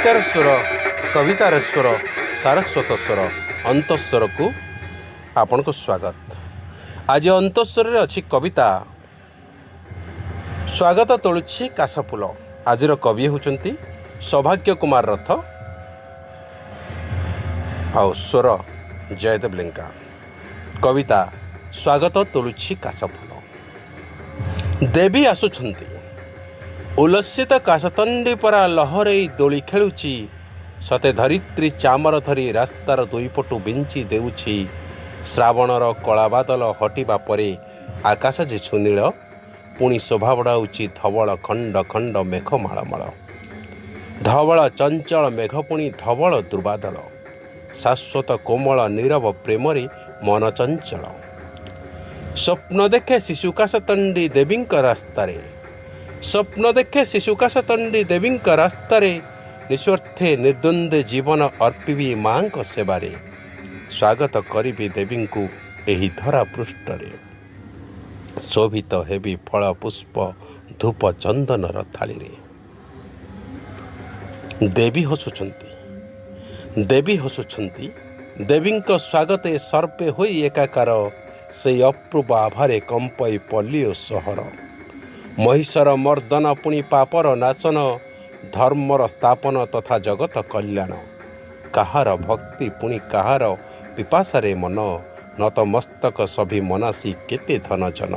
କବିତାର ସ୍ୱର, କବିତାର ସ୍ୱର, ସାରସ୍ୱତ ସ୍ୱର, ଅନ୍ତଃସ୍ୱରକୁ ଆପଣଙ୍କୁ ସ୍ୱାଗତ। ଆଜି ଅନ୍ତଃସ୍ୱରରେ ଅଛି କବିତା ସ୍ୱାଗତ ତୋଳୁଛି କାଶଫୁଲ। ଆଜିର କବି ହେଉଛନ୍ତି ସୌଭାଗ୍ୟ କୁମାର ରଥ ଆଉ ସ୍ୱର ଜୟଦେବ ଲେଙ୍କା। କବିତା ସ୍ୱାଗତ ତୋଳୁଛି କାଶଫୁଲ। ଦେବୀ ଆସୁଛନ୍ତି। ଉଲ୍ଲସିତ କାଶତଣ୍ଡି ପରା ଲହରେଇ ଦୋଳି ଖେଳୁଛି। ସତେ ଧରିତ୍ରୀ ଚାମର ଧରି ରାସ୍ତାର ଦୁଇପଟୁ ବିଞ୍ଚି ଦେଉଛି। ଶ୍ରାବଣର କଳାବାଦଲ ହଟିବା ପରେ ଆକାଶ ଯେ ସୁନୀଳ, ପୁଣି ଶୋଭା ବଢ଼ାଉଛି ଧବଳ ଖଣ୍ଡ ଖଣ୍ଡ ମେଘ ମାଳମାଳ। ଧବଳ ଚଞ୍ଚଳ ମେଘ, ପୁଣି ଧବଳ ଦୁର୍ବାଦଳ। ଶାଶ୍ୱତ କୋମଳ ନୀରବ ପ୍ରେମରେ ମନ ଚଞ୍ଚଳ। ସ୍ୱପ୍ନ ଦେଖେ ଶିଶୁ କାଶତଣ୍ଡି ଦେବୀଙ୍କ ରାସ୍ତାରେ। ସ୍ୱପ୍ନ ଦେଖେ ଶିଶୁ କାଶତଣ୍ଡି ଦେବୀଙ୍କ ରାସ୍ତାରେ। ନିଃସ୍ୱାର୍ଥେ ନିର୍ଦ୍ୱନ୍ଦ୍ୱେ ଜୀବନ ଅର୍ପିବି ମାଙ୍କ ସେବାରେ। ସ୍ୱାଗତ କରିବି ଦେବୀଙ୍କୁ ଏହି ଧରା ପୃଷ୍ଠରେ। ଶୋଭିତ ହେବି ଫଳ, ପୁଷ୍ପ, ଧୂପ, ଚନ୍ଦନର ଥାଳିରେ। ଦେବୀ ହସୁଛନ୍ତି, ଦେବୀ ହସୁଛନ୍ତି। ଦେବୀଙ୍କ ସ୍ୱାଗତେ ସର୍ବେ ହୋଇ ଏକାକାର। ସେଇ ଅପୂର୍ବ ଆଭାରେ କମ୍ପଇ ପଲ୍ଲୀ ଓ ସହର। ମହିଷର ମର୍ଦ୍ଦନ, ପୁଣି ପାପର ନାଶନ, ଧର୍ମର ସ୍ଥାପନ ତଥା ଜଗତ କଲ୍ୟାଣ। କାହାର ଭକ୍ତି, ପୁଣି କାହାର ପିପାସାରେ ମନ। ନତମସ୍ତକ ସଭି ମନାସି କେତେ ଧନ ଜନ।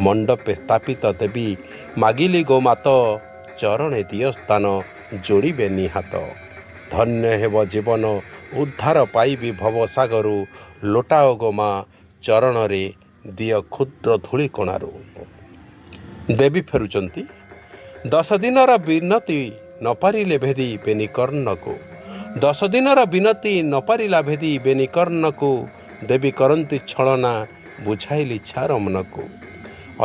ମଣ୍ଡପେ ସ୍ଥାପିତ ଦେବୀ ମାଗିଲି ଗୋ ମାତ, ଚରଣେ ଦିଅ ସ୍ଥାନ, ଯୋଡ଼ିବେ ନିହାତ। ଧନ୍ୟ ହେବ ଜୀବନ, ଉଦ୍ଧାର ପାଇବି ଭବସାଗରୁ। ଲୋଟାଅ ଗୋ ମା ଚରଣରେ ଦିଅ କ୍ଷୁଦ୍ର ଧୂଳିକଣାରୁ। ଦେବୀ ଫେରୁଛନ୍ତି। 10 ଦିନର ବିନତି ନପାରିଲେ ଭେଦି ବେନିକର୍ଣ୍ଣକୁ। 10 ଦିନର ବିନତି ନପାରିଲା ଭେଦି ବେନିକର୍ଣ୍ଣକୁ। ଦେବୀ କରନ୍ତି ଛଳନା, ବୁଝାଇଲି ଛାର ମନକୁ।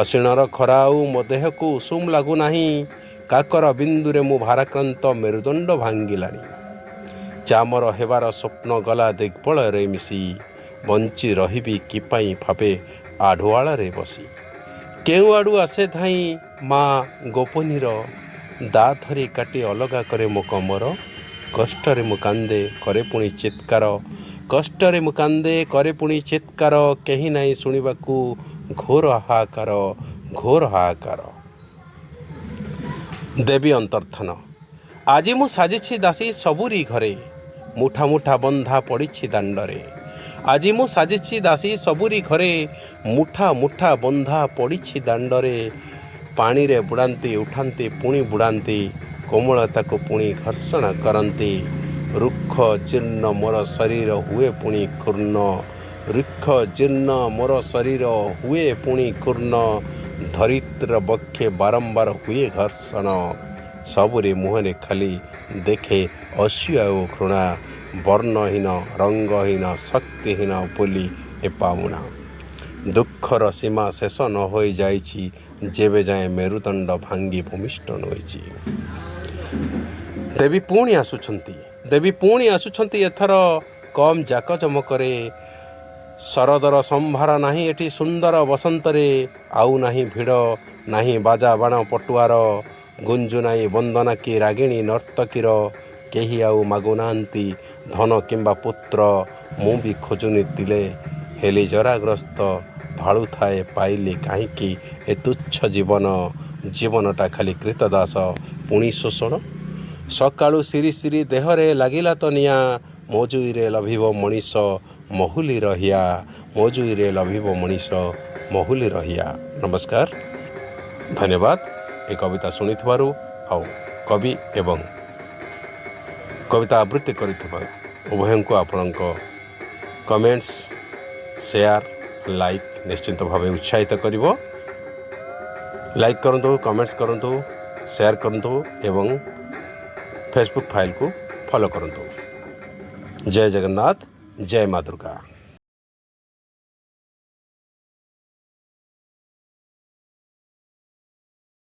ଅଶିଣର ଖରା ଆଉ ମୋ ଦେହକୁ ଉଷୁମ ଲାଗୁନାହିଁ। କାକର ବିନ୍ଦୁରେ ମୁଁ ଭାରାକ୍ରାନ୍ତ, ମେରୁଦଣ୍ଡ ଭାଙ୍ଗିଲାଣି। ଚାମର ହେବାର ସ୍ୱପ୍ନ ଗଲା ଦିଗ୍ବଳୟରେ ମିଶି। ବଞ୍ଚି ରହିବି କି ପାଇଁ ଭାବେ ଆଢ଼ୁଆଳରେ ବସି। କେଉଁ ଆଡ଼ୁ ଆସେ ଧାଇଁ ମା ଗୋପନୀର। ଦା ଧରି କାଟି ଅଲଗା କରେ ମୋ କମର। କଷ୍ଟରେ ମୁଁ କାନ୍ଦେ, କରେ ପୁଣି ଚିତ୍କାର। କଷ୍ଟରେ ମୁଁ କାନ୍ଦେ, କରେ ପୁଣି ଚିତ୍କାର। କେହି ନାହିଁ ଶୁଣିବାକୁ, ଘୋର ହାହାକାର, ଘୋର ହାହାକାର। ଦେବୀ ଅନ୍ତର୍ଦ୍ଧାନ। ଆଜି ମୁଁ ସାଜିଛି ଦାସୀ ସବୁରି ଘରେ। ମୁଠା ମୁଠା ବନ୍ଧା ପଡ଼ିଛି ଦାଣ୍ଡରେ। ଆଜି ମୁଁ ସାଜିଛି ଦାସୀ ସବୁରି ଘରେ। ମୁଠା ମୁଠା ବନ୍ଧା ପଡ଼ିଛି ଦାଣ୍ଡରେ। ପାଣିରେ ବୁଡ଼ାନ୍ତି, ଉଠାନ୍ତି, ପୁଣି ବୁଡ଼ାନ୍ତି। କୋମଳତାକୁ ପୁଣି ଘର୍ଷଣ କରନ୍ତି। ରୁକ୍ଷ ଜୀର୍ଣ୍ଣ ମୋର ଶରୀର ହୁଏ ପୁଣି ଘୂର୍ଣ୍ଣ। ରୁକ୍ଷ ଜୀର୍ଣ୍ଣ ମୋର ଶରୀର ହୁଏ ପୁଣି ଘୂର୍ଣ୍ଣ। ଧରିତ୍ରୀର ବକ୍ଷେ ବାରମ୍ବାର ହୁଏ ଘର୍ଷଣ। ସବୁରି ମୁହଁରେ ଖାଲି ଦେଖେ ଅସୂୟା ଓ ଘୃଣା। ବର୍ଣ୍ଣହୀନ, ରଙ୍ଗହୀନ, ଶକ୍ତିହୀନ ବୋଲି ଏ ପାଉଣା। ଦୁଃଖର ସୀମା ଶେଷ ନ ହୋଇଯାଇଛି ଯେବେ ଯାଏଁ ମେରୁଦଣ୍ଡ ଭାଙ୍ଗି ଭୂମିଷ୍ଠ ନ ହୋଇଛି। ଦେବୀ ପୁଣି ଆସୁଛନ୍ତି। ଦେବୀ ପୁଣି ଆସୁଛନ୍ତି, ଏଥର କମ୍ ଜାକଜମକରେ। ଶରଦର ସମ୍ଭାର ନାହିଁ ଏଠି ସୁନ୍ଦର ବସନ୍ତରେ। ଆଉ ନାହିଁ ଭିଡ଼, ନାହିଁ ବାଜା ବାଣ ପଟୁଆର। ଗୁଞ୍ଜୁ ନାହିଁ ବନ୍ଦନା କି ରାଗିଣୀ ନର୍ତ୍ତକୀର। କେହି ଆଉ ମାଗୁନାହାନ୍ତି ଧନ କିମ୍ବା ପୁତ୍ର। ମୁଁ ବି ଖୋଜୁନି ତିଳେ। ହେଲି ଜରାଗ୍ରସ୍ତ, ଭାଳୁଥାଏ ପାଇଲି କାହିଁକି ଏ ତୁଚ୍ଛ ଜୀବନ? ଜୀବନଟା ଖାଲି କ୍ରୀତଦାସ, ପୁଣି ଶୋଷଣ। ସକାଳୁ ସିରି ସିରି ଦେହରେ ଲାଗିଲା ତ ନିଆଁ। ମଜୁରୀରେ ଲଭିବ ମଣିଷ ମହୁଲି ରହିଆ। ମଜୁରୀରେ ଲଭିବ ମଣିଷ ମହୁଲି ରହିଆ। ନମସ୍କାର, ଧନ୍ୟବାଦ ଏ କବିତା ଶୁଣିଥିବାରୁ ଆଉ କବି ଏବଂ କବିତା ଆବୃତ୍ତି କରିଥିବା ଉଭୟଙ୍କୁ। ଆପଣଙ୍କ କମେଣ୍ଟସ୍, ସେୟାର, ଲାଇକ୍ ନିଶ୍ଚିନ୍ତ ଭାବେ ଉତ୍ସାହିତ କରିବ। ଲାଇକ୍ କରନ୍ତୁ, କମେଣ୍ଟସ୍ କରନ୍ତୁ, ସେୟାର କରନ୍ତୁ ଏବଂ ଫେସବୁକ୍ ଫାଇଲ୍କୁ ଫଲୋ କରନ୍ତୁ। ଜୟ ଜଗନ୍ନାଥ, ଜୟ ମା ଦୁର୍ଗା।